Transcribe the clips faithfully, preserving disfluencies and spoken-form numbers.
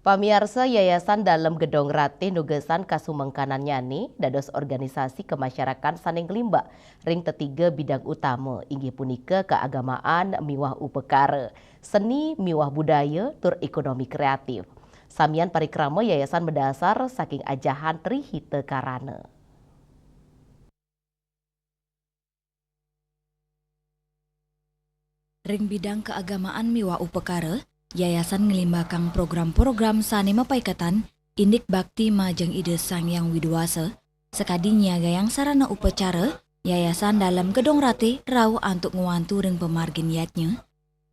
Pamiarsa, Yayasan Dalem Gedong Ratih nugesan kasumengkanannyane dados organisasi kemasyarakatan sane nglimba ring tetiga bidang utama, inggih punika keagamaan miwah upakara, seni miwah budaya, tur ekonomi kreatif. Samian parikrama yayasan madasar saking ajahan Tri Hita Karana. Ring bidang keagamaan miwah upakara, yayasan nglimbakang program-program sane mapaiketan indik bakti majeng Ida Sang Hyang Widhi Wasa, sakadi nyiagayang sarana upacara, Yayasan Dalem Gedong Ratih rauh antuk ngwantu ring pamargin yadnya.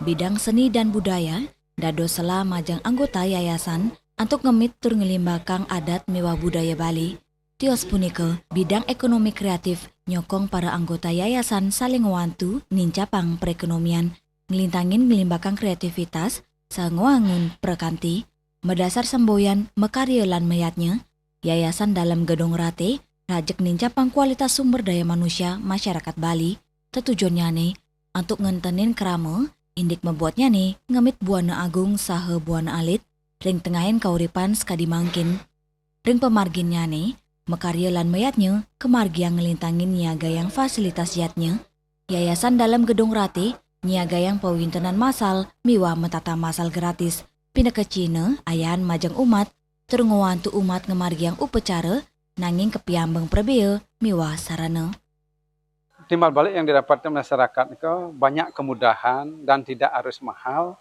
Bidang seni dan budaya dados sela majeng anggota yayasan antuk ngemit tur nglimbakang adat miwah budaya Bali. Tios punika, bidang ekonomi kreatif nyokong para anggota yayasan saling ngwantu nincapang perekonomian, nglintangin nglimbakang kreativitas, saha ngwangun prakanti, madasar semboyan, makarya lan mayadnya. Yayasan Dalem Gedong Ratih rajeg nincapang kualitas sumber daya manusia masyarakat Bali. Tetujonnyane antuk ngentenin krama, indik mabuatnyane ngemit buana agung saha buana alit ring tengahin kauripan sakadi mangkin. Ring pamarginnyane, makarya lan mayadnya kamargiang nglintangin nyiagayang fasilitas yadnya. Yayasan Dalem Gedong Ratih nyiagayang pawintenan masal miwah matata masal gratis, pinaka cihna ayahan majeng umat, tur ngwantu umat ngamargiang upacara, nanging kapiambeng prabea miwah sarana. Timbal balik yang didapatkan masyarakat nika banyak kemudahan dan tidak harus mahal.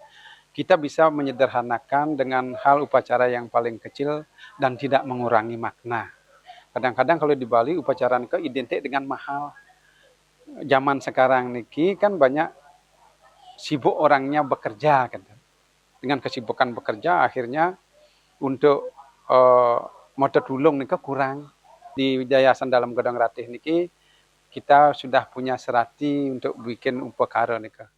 Kita bisa menyederhanakan dengan hal upacara yang paling kecil dan tidak mengurangi makna. Kadang-kadang kalau di Bali upacara nika identik dengan mahal. Zaman sekarang niki kan banyak sibuk orangnya bekerja kan. Dengan kesibukan bekerja akhirnya untuk, eh, mata tulung nika kurang. Di Yayasan Dalem Gedong Ratih niki kita sudah punya serati untuk bikin upakara nika.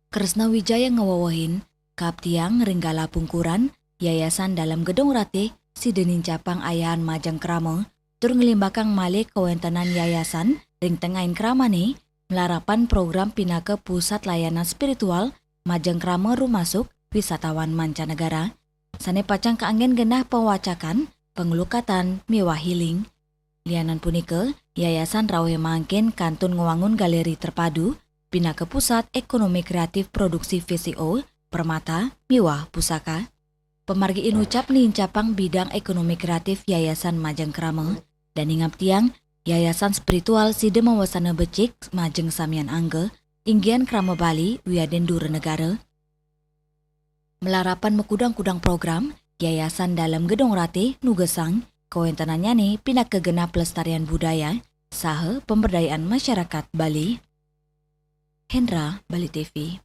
Kresna Wijaya ngawewehin, kaaptiang ring galah pungkuran, Yayasan Dalem Gedong Ratih sida nincapang ayahan majeng krama, tur nglimbakang malih kawentenan yayasan ring tengahin kramane, malarapan program pinaka pusat layanan spiritual majeng krama rumasuk wisatawan mancanegara, sane pacang kaanggen genah pawacakan, panglukatan, miwah healing. Lianan punika, yayasan rauh mangkin kantun ngwangun galeri terpadu, pinaka pusat ekonomi kreatif produksi V C O, permata, miwah pusaka. Pamargi inucap nincapang bidang ekonomi kreatif yayasan majeng krama, dan ingaptiang, yayasan spiritual sida mawasana becik majeng samian angga, inggihan krama Bali wiadin dura negara. Malarapan makudang-kudang program, Yayasan Dalem Gedong Ratih nugesang kawentenannyane pinaka genah pelestarian budaya saha pemberdayaan masyarakat Bali. Hendra, Bali T V.